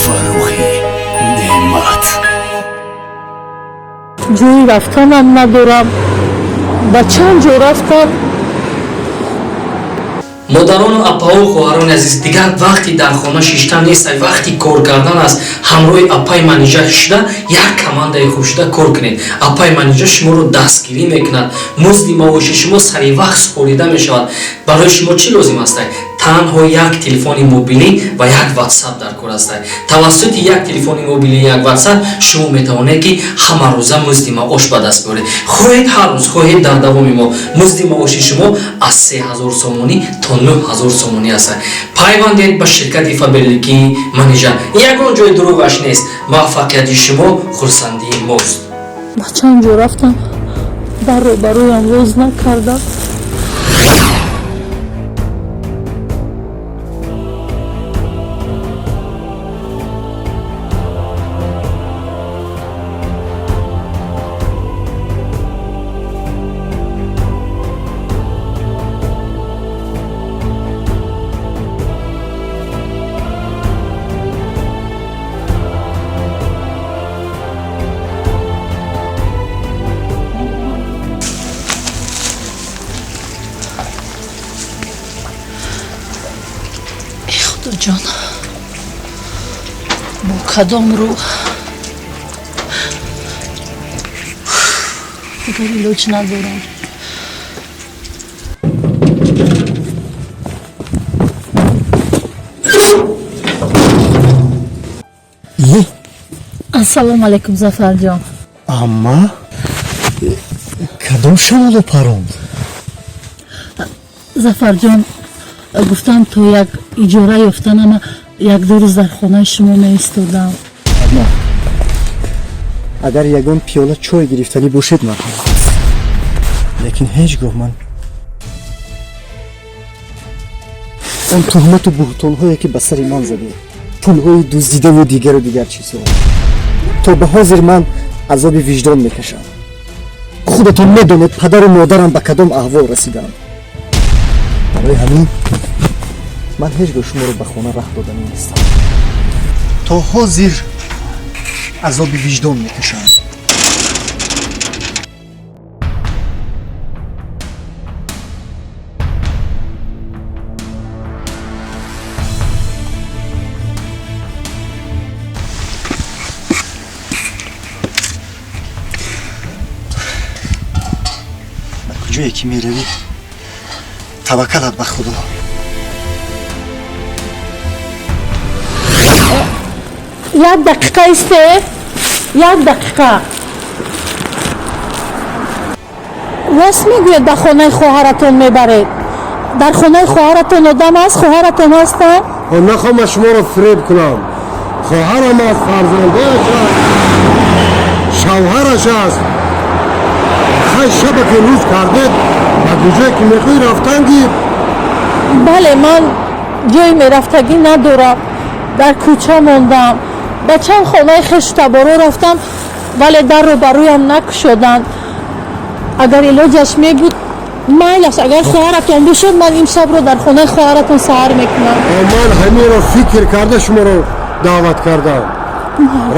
Фаррухи Неъмат. Ҷои рафтанам надорам, ба чанд ҷо рафтам. Модарону апаҳову хоҳарони азиз, дигар вақти дар хона шиштан нест, вақти кор кардан аст. Ҳамроҳи апаи Манижа шуда, як командаи хуб шуда кор кунед. Апаи Манижа шуморо дастгирӣ мекунад, музди маоши шумо сари вақт супорида мешавад. Барои шумо чӣ лозим аст? Танҳо як телефони мобилӣ ва як ватсап дар кор аст. Тавассути як телефони мобилӣ, як ватсап шумо метавонед, ки ҳамарӯза музди маош ба даст биёред. Хоҳед ҳар рӯз, хоҳед дар давоми моҳ, музди маоши шумо аз 3000 сомонӣ то 9000 сомонӣ аст. Пайвандед ба ширкати Фаберлики Манижа, ягон ҷои дурӯғаш нест. Муваффақияти шумо хурсандии мост. Ба чанд ҷо рафтам, дарро бароям воз накардам. Э, Худоҷон, бо кадом рӯ? Дигар илоҷ надорам. Ассалому алайкум, Зафарҷон. Амма, кадом шамолу паронд? Зафарҷон, гуфтам, то як иҷора ёфтанама як-ду рӯз дар хонаи шумо меистодам. Амма, агар ягон пиёла чой гирифтанӣ бошед, марҳамат, лекин ҳеҷ гоҳ ман он туҳмату буҳтонҳое, ки ба сари ман задед, пулҳои дуздидаву дигару дигар чизҳо, то ба ҳозир ман азоби виҷдон мекашам. Худатон медонед, падару модарам ба кадом аҳвол расиданд. Барои ҳамин ман ҳеҷ гоҳ шуморо ба хона раҳ доданӣ нестам. То ҳозир азоби виҷдон мекашам. Ба куҷое ки меравӣ, таваккалат ба Худо. Як дақиқа исте, як дақиқа. Рост мегӯед, ба хонаи хоҳаратон мебаред? Дар хонаи хоҳаратон одам аст? Хоҳаратон ҳастанд? Нахоҳам ман шуморо фиреб кунам. Хоҳарам аст, фарзандояш аст, шавҳараш аст. Хай, шаба ки рӯз кардед, ба куҷое ки мехоҳӣ, рафтан гир. Бале, ман ҷои мерафтагӣ надорам, дар кӯча мондам. Ба чанд хонаи хешу таборо рафтам, вале дарро ба рӯям накушоданд. Агар илоҷаш мебуд, майлаш, агар хоҳаратон бошад, ман имшабро дар хонаи хоҳаратон саҳар мекунам. Ман ҳаминро фикр карда шуморо даъват кардам.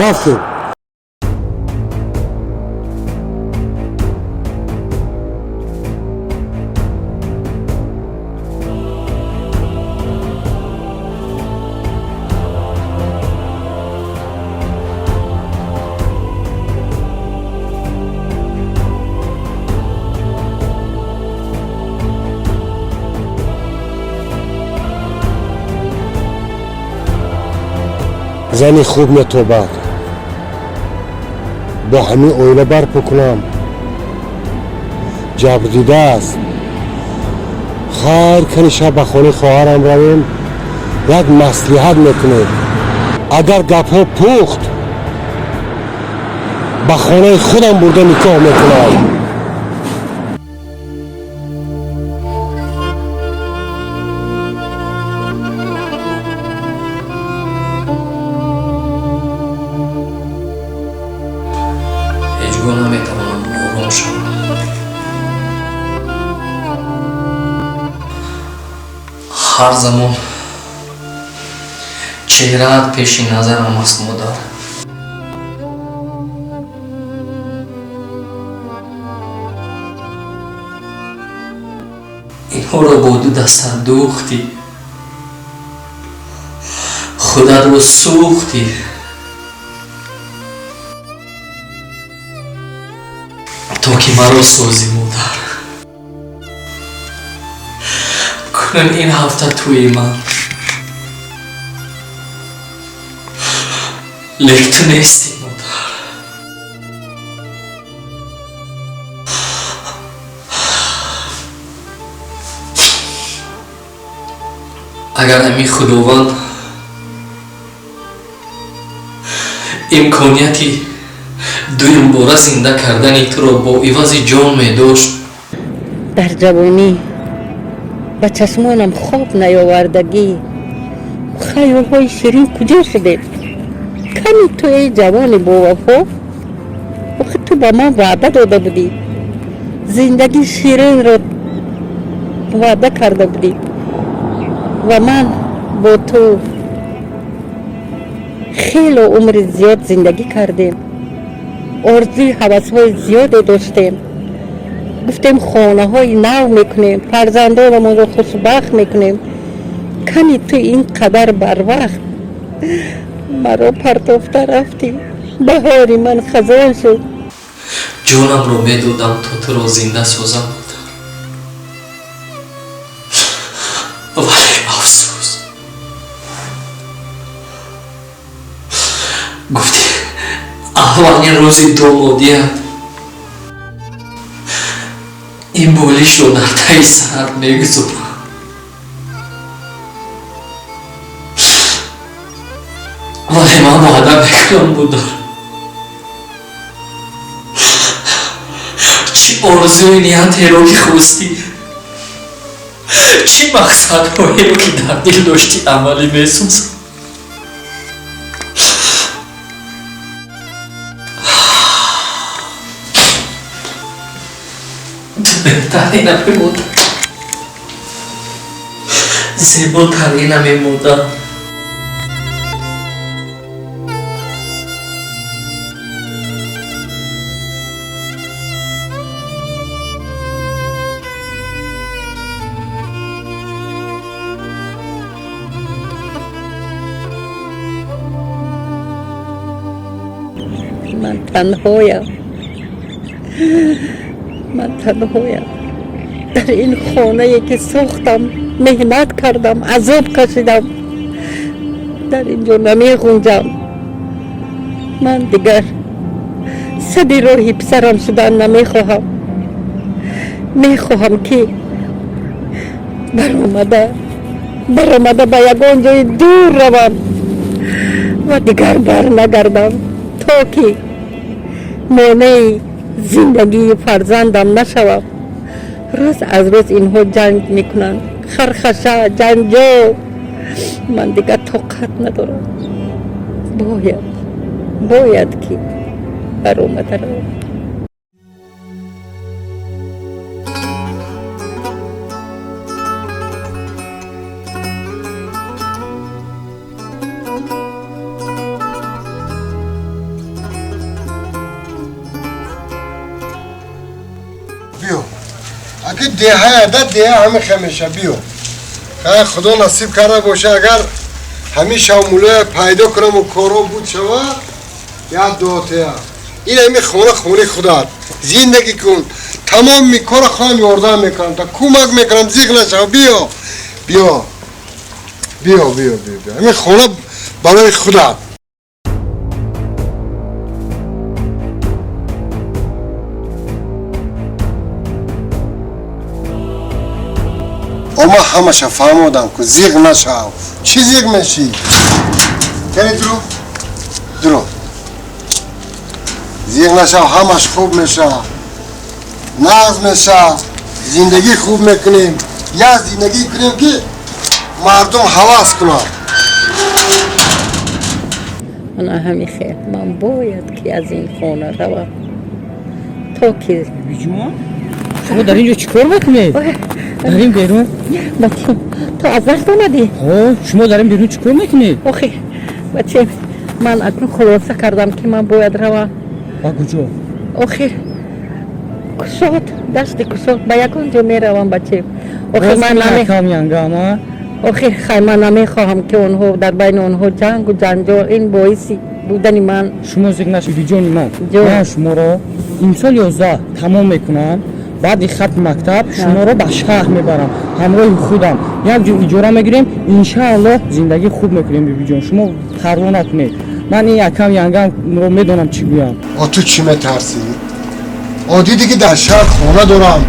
Рафтем. Зани хуб метобад, бо ҳамин оила барпо кунам. Ҷабр дидааст. Хайр, кани шаб ба хонаи хоҳарам равем, як маслиҳат мекунем. Агар гапҳо пухт, ба хонаи худам бурда никоҳ мекунам. Ҳар замон чеҳраат пеши назарам аст, модар. Инҳоро бо ду дастат дӯхтӣ, худатро сӯхтӣ. То ки маро созӣ, модар. Кунун ин ҳафта тӯи ман. Лек ту нестӣ, модар. Агар ҳамин Худованд имконияти дуюмбора зинда кардани туро бо ивази ҷон медошт, дар ҷавонӣ ба чашмонам хоб наёвардагӣ, хаёлҳои ширин куҷо шудед? Ками ту, эй ҷавони бовафо, охи ту ба ман ваъда дода будӣ, зиндагии ширинро ваъда карда будӣ ва ман бо ту хело умри зиёд зиндагӣ кардем, орзуи ҳавасҳои зиёде доштем, гуфтем хонаҳои нав мекунем, фарзандонамонро хушбахт мекунем. Кани ту ин қадар барвақт маро партофта рафтӣ, баҳори ман хазон шуд. Ҷонамро медодам, то туро зинда созам, модар. Вале афсӯс, гуфтӣ аввалин рӯзи домодият ин болишро дар таи сарат мегузорам. Вале ман ваъда мекунам, модар, чӣ орзуи ниятеро ки хостӣ, чӣ мақсадҳоеро ки дар дил доштӣ, амалӣ месозам. Ту беҳтаринами, модар, зеботаринами, модар. Ман танҳоям, ман танҳоям дар ин хонае ки сохтам, меҳнат кардам, азоб кашидам, дар ин ҷо намеғунҷам. Ман дигар сади роҳи писарам шудан намехоҳам. Мехоҳам ки баромада ба ягон ҷои дур равам ва дигар бар нагардам, то ки монеи зиндагии фарзандам нашавам. Рӯз аз рӯз инҳо ҷанг мекунанд, хархаша, ҷанҷол. Ман дигар тоқат надорам. Бояд ки баромада равам. Биё, аки деҳая да деҳа ҳами хемеша, биё. Худо насиб карда боша, агар ҳамин шавмулоя пайдо кунаму коро буд шава, як дуотея. Ин ҳами хона хонаи худат, зиндагӣ кун, тамоми кора худам ёрдам мекунам, та кӯмак мекунам, зиқ нашава. Биё, биё, биё, биё, биё, биё, ҳамин хона барои худат. Ома ҳамаша фаҳмодам, ку зиқ нашав. Чӣ зиқ мешӣ? Кани дуро, дуро, зиқ нашав, ҳамаш хуб меша, нағз меша, зиндагӣ хуб мекунем, як зиндагӣ кунем, ки мардум ҳавас кунад. Ана ҳами хел ман бояд ки аз ин хона равам, то ки Биҷон, шумо дар ин ҷо чӣ кор мекунед? Дар ин берун? Бачам, ту аз дарс омадӣ? Ҳо, шумо дар ин берун чӣ кор мекунед? Охи, бачам, ман акнун хулоса кардам, ки ман бояд равам. Ба куҷо? Охи, кушод, дашти кушод, ба ягон ҷо меравам, бачам. Охи, ман наме Акам, янгама. Охи, хай, ман намехоҳам, ки онҳо дар байни онҳо ҷангу ҷанҷол, ин боиси будани ман. Шумо зиқ нашед, бибиҷони ман. Ҷон. Ман шуморо имсол 11 тамом мекунам. Баъди хатми мактаб шуморо ба шаҳр мебарам ҳамроҳи худам, як ҷо иҷора мегирем, иншааллоҳ, зиндагӣ хуб мекунем. Бибиҷон, шумо парво накунед, ман ин акам, янгамро медонам чӣ гӯям. О, ту чӣ метарсӣ? О, дидӣ, ки дар шаҳр хона дорам,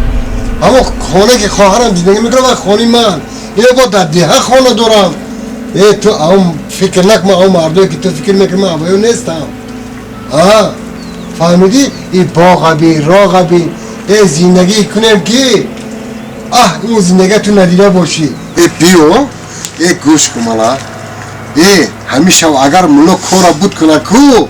ҳамо хона, ки хоҳарам зиндагӣ мекунад, ва хони ман ино бо дар деҳа хона дорам. Э, ту ам фикр накун, ман он мардое, ки ту фикр мекунӣ, ман аваю нестам. А фаҳмидӣ? И боға би, роға би, э, зиндагӣ кунем, ки аҳ, ин зиндагия ту надида бошӣ. Э, биё, э, гӯш кун мала. Э, ҳамин шав агар мулло кора буд куна ку,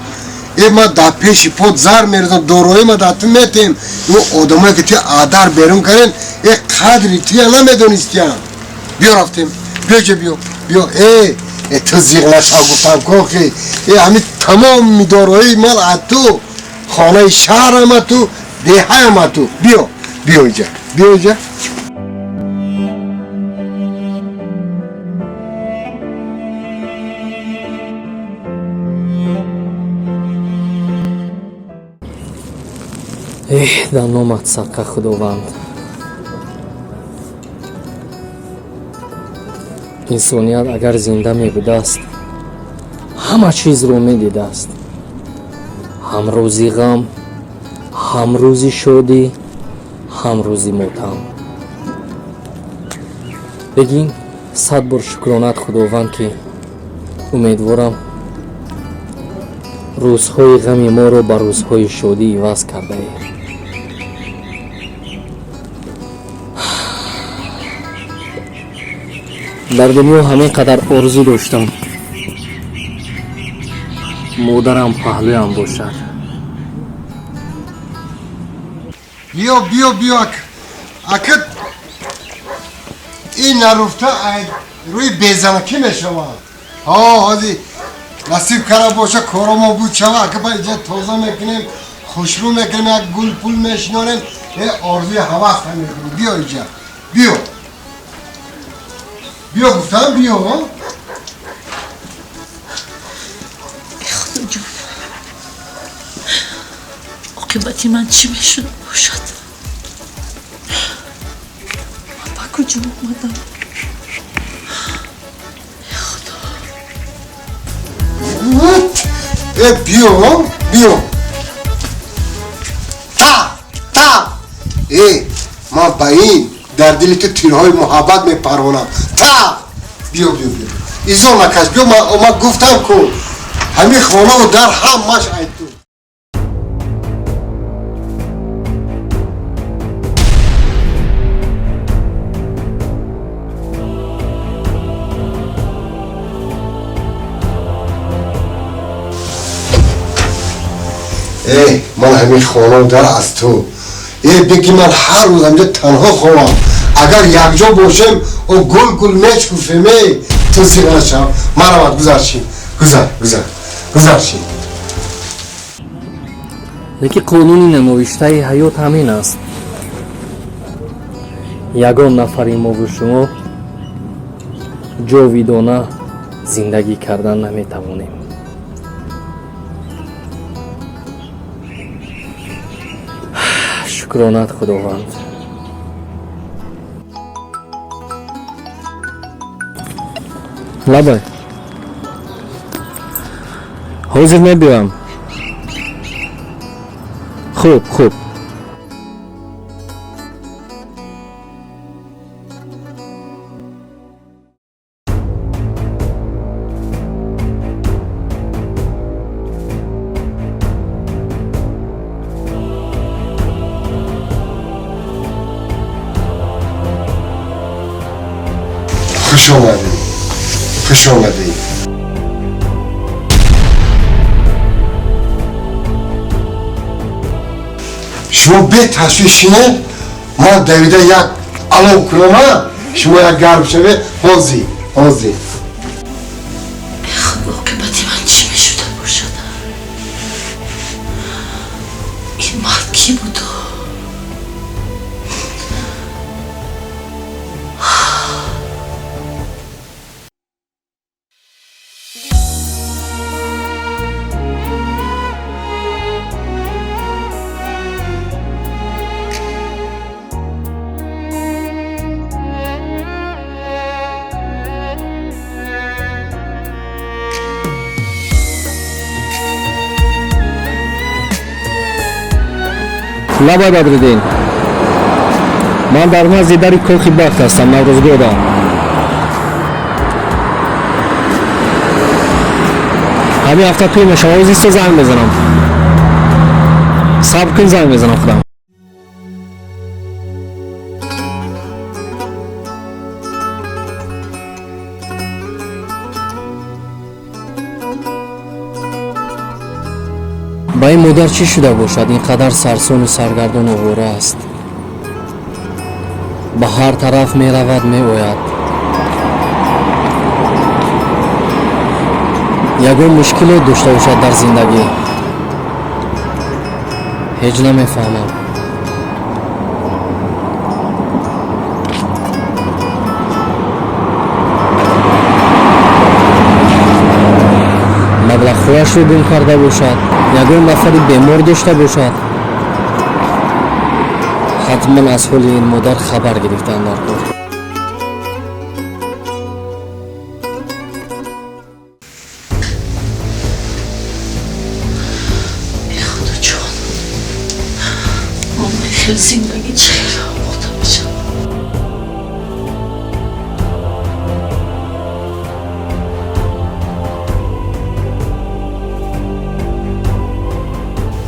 э, ма дар пеши под зар мерезам, дорои ма дар ту метем. Ӯ одамое, ки ту адар берун кардем, э, қадри туя намедонистиям. Биё, рафтем, биё ҷа, биё, биё. Э, э, ту зиқ нашав, гуфтам кохи. Э, ҳамин тамоми дорои ман аз ту, хонаи шаҳрам аз ту, деҳаям аз ту. Биё, биё иҷа, биё иҷа. Эҳ, дар номат садқа, Худованд. Инсоният агар зинда мебудааст, ҳама чизро медидааст: ҳам рӯзи ғам, ҳам рӯзи шодӣ, ҳам рӯзи мотам. Бегин 100 бор шукронат, Худованд, ки умедворам, рӯзҳои ғами моро ба рӯзҳои шодӣ иваз кардаед. Дар дунё ҳамин қадар орзу доштам: модарам паҳлӯям бошад. Биё, биё, биё, ака. Ин наруфта рӯи безанакӣ мешавад. Ҳо, ҳози насиб кара боша, коромо буд шава, ака, ба иҷа тоза мекунем, хушрӯ мекунем, як гул пул мешинонем. Э, орзуи ҳавас мекунем. Биё иҷа, биё, биё, гуфтам, биё. Худоҷон, оқибати ман чӣ мешуда бошад? Ман ба куҷо омадам? Худо! Э, биё, биё, та та. Э, ман ба ин дар дили ту тирҳои муҳаббат мепарвонам. Та, биё, биё, биё, изо накаш, биё. Ман гуфтам ку, ҳамин хонаву дар ҳамаш ай ту. Э, ман ҳамин хонаву дар аз ту. Э, беки ман ҳар рӯз ҳамҷа танҳо хобам, агар якҷо бошем, о, гул гул мешкуфем. Э, ту зиқ нашав, марамад, гузарши, гузар, гузар, гузарши. Лекин қонуни нановиштаи ҳаёт ҳамин аст: ягон нафари мову шумо ҷовидона зиндагӣ кардан наметавонем. Шукронат, Худованд. Лабай, ҳозир мебиёям. Хуб, хуб. Хуш омадӣ, хуш омадӣ. Шумо беташвиш шинед, ман давида як Алов кунам, шумо як гарм шавед. Ҳозир, ҳозир. Худо, оқибати ман чӣ мешуда бошад? Ин мард кӣ буду? Лабай Бадриддин, ман дар назди дари кохи бахт ҳастам, Наврӯзгоҳда. Ҳамин ҳафта тӯй мешавад, озисто занг мезанам. Сабр кун, занг мезанам худам. Ба ин модар чӣ шуда бошад? Ин қадар сарсону саргардон овора аст, ба ҳар тараф меравад, меояд. Ягон мушкилот дошта бошад дар зиндагӣ? Ҳеҷ намефаҳмам. Маблағҳояшро гум карда бошад, ягон нафари бемор дошта бошад. Ҳатман аз ҳоли ин модар хабар гирифтан дар кор. Худоҷон, ман хел зиндагӣ чӣ хел омода мешавад?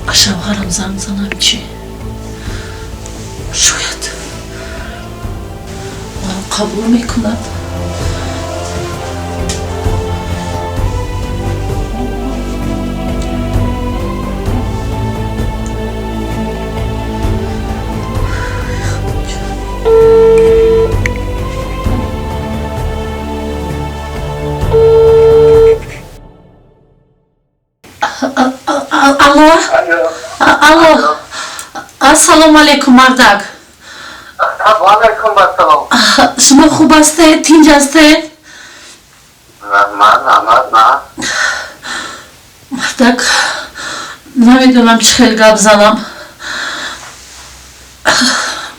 Ба шавҳарам занг занам чӣ? Шояд маро қабул мекунад. Алло, алло, ассалому алайкум, мардак. Ва алайкум ассалом. Шумо хуб ҳастед, тинҷ ҳастед? Ман раҳмат, на. Мардак, намедонам чӣ хел гап занам.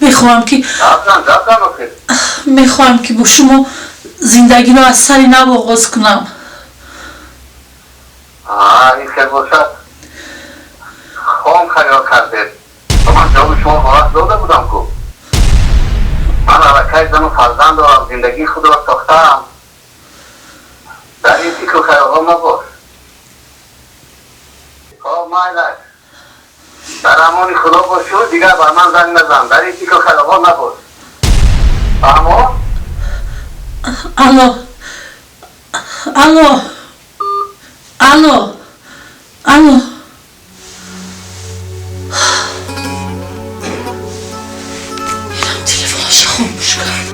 Мехоҳам ки Гапзан, гапзан охир. Мехоҳам ки бо шумо зиндагиро аз сари нав оғоз кунам. Ин хел бошад, хом хаёл кардед. Ман ҷавоби шумо вақт дода будам ку. Ман аллакай зану фарзанд дорам, зиндагии худро сохтаам. Дар ин фикру хаёлҳо мабош. Хоб, майлаш, дар амони худо бошу, дигар бар ман занг назан. Дар ин фикру хаёлҳо набош, фаҳмо? Алло, алло, алло, алло. Инам телефонашо хомӯш кард.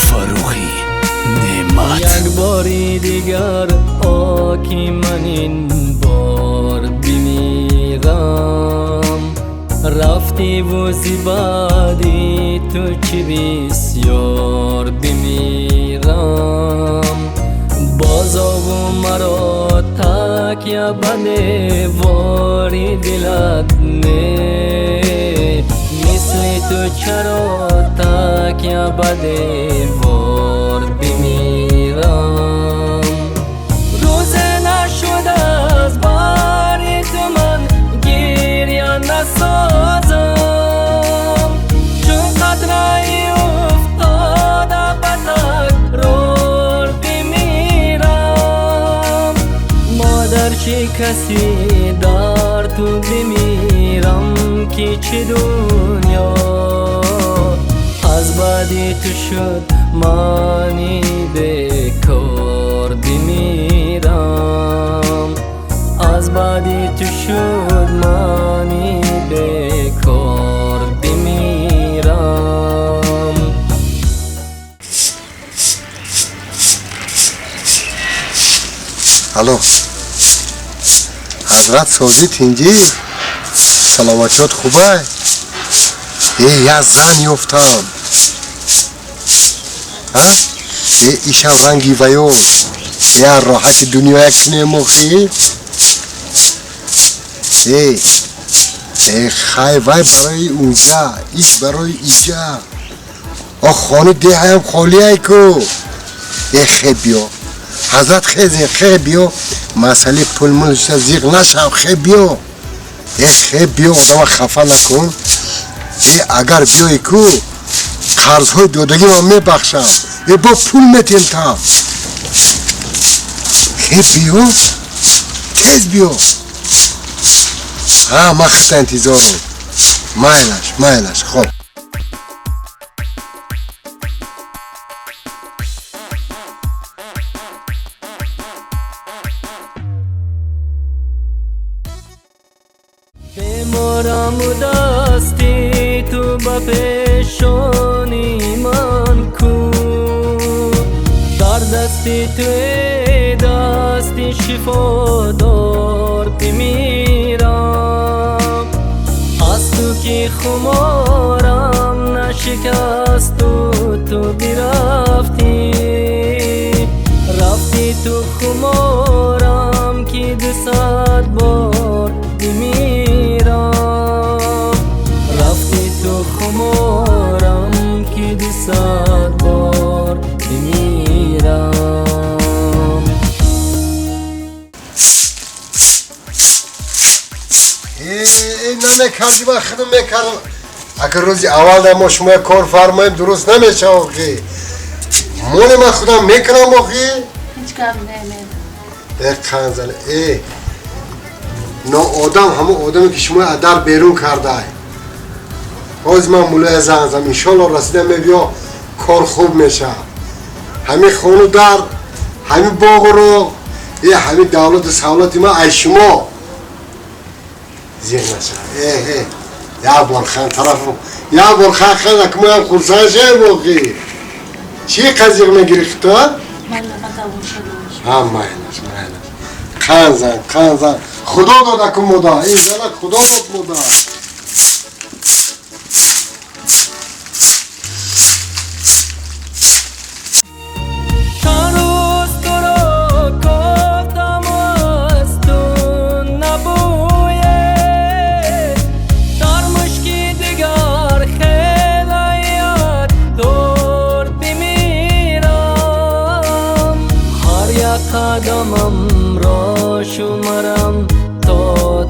Фаррухӣ Неъмат. Як бори дигар, о ки ман ин бор бимирам, рафтиву зи баъди ту чӣ бисёр бимирам. Бозову маро такя ба девори дилат не, мисли ту чаро такя ба девор бимирам? Рӯзе нашуд аз бари каси дар ту бимирам ки чӣ дунё аз баъди ту шуд мани бекор бимирам аз баъди ту шуд мани бекор бимирам. Алло, ҳазрат созӣ тинҷӣ, саломатиёт хубай? Э, я зан ёфтам. А? Э, ишам ранги ваё. Я роҳати дунёя кунем охи? Э, э, хай вай барои унҷа, иш барои иҷа. О, хони деҳаям холиай ку. Э, хе биё. Ҳазрат хезе, хе биё. Масъалаи пулмул шуда зиқ нашав, хе биё. Э, хе биё, одама хафа накун. Э, агар биёи ку, қарзҳои додагӣ ман мебахшам. Э, бо пул метем та. Хе биё, тез биё. Ҳа, ман хита интизорам. Майлаш, майлаш, хоб. Бемораму дасти ту ба пешони ман ку дар дасти ту эй дасти шифодор бимирам аз ту ки хуморам нашикасту ту бирафтӣ рафтӣ ту хуморам ки 200 бор бимирам рафтӣ ту хуморам ки 200 бор бимирам. Э, намекардӣ, ман худам мекардам. Агар рӯзи аввал дар мо шумо кор фармоем, дуруст намешава охи. Моне ман худам мекунам охи. Ҳеҷ гап немед. Э, қанзал, э. Ноодам ҳамон одаме ки шумо аз дар берун кардай. Ҳозир ман мулоя занг зам, иншолло расида мебиё, кор хуб мешавад. Ҳамин хону дар, ҳамин боғу роғ, э, ҳамин давлату савлати ман аз шумо. Зиқ нашавад. Э, э, як бор хан тарафам, як бор хан хан, ак моям хурсанд шавем охи. Чӣ қазиқ мегирӣ хито? Ҳа, майлаш, майлаш. Қан зан, қан зан. Худо дод аку мода, ин зана худо дод мода. Чанд рӯз туро кофтаму аз ту набӯе дар мушки дигар хелаят дур бимирам ҳар як қадамамро шумарам то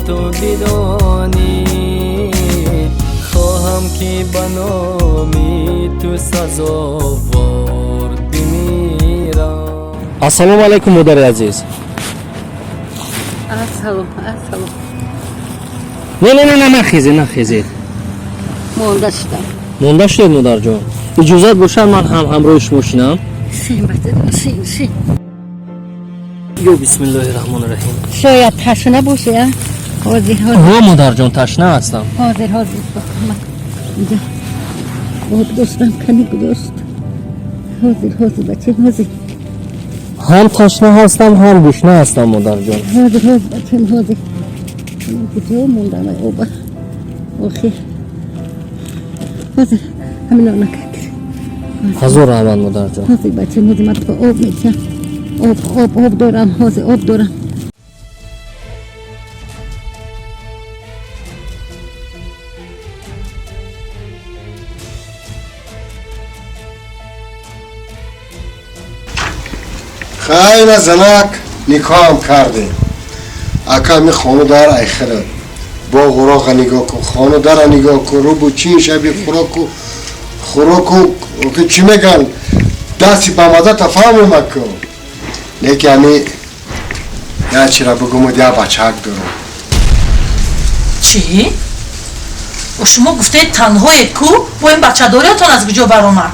ту бидонӣ хоҳам ки ба номи ту сазовор бимирам. Ассалому алайкум, модари азиз. Ассалом, ассалом. Не, не, не, не, нахезед, нахезед. Монда шудам. Монда шудед, модарҷон. Иҷозат бошад, ман ҳам ҳамроҳи шумо шинам? Шин, бача, шин, шин. Ё бисмиллоҳи раҳмони раҳим. Шояд ташна бошӣ, а? Ҳозир, ҳозир. Ҳо, модарҷон, ташна ҳастам. Ҳозир, ҳозир. Инҷа об доштам, кани гузошт. Ҳозир, ҳозир, бача, ҳозир. Ҳам ташна ҳастам, ҳам гушна ҳастам, модарҷон. Ҳозир, ҳозир, бачам, ҳозир. Ман куҷо мондам, ай оба? Охир. Ҳозир, ҳамин накард. Ҳазор раҳмат, модарҷон. Ҳозир, бачам, ҳозир ман то об метиҳам. Об, об, об дорам, ҳозир об дорам. Хайра занак никоҳам кардем. Ака ҳами хону дар айхирад. Боғу роға нигоҳ кун, хону дара нигоҳ кун, рубу чин шаби хӯроку хӯроку ки чӣ мегӯянд, дасти ба маза тафаҳум кун. Леки ҳами Як чира бугумуд, як бачаак дорам. Чӣ? Шумо гуфтед, танҳоед ку, бо ин бачадориятон аз куҷо баромад?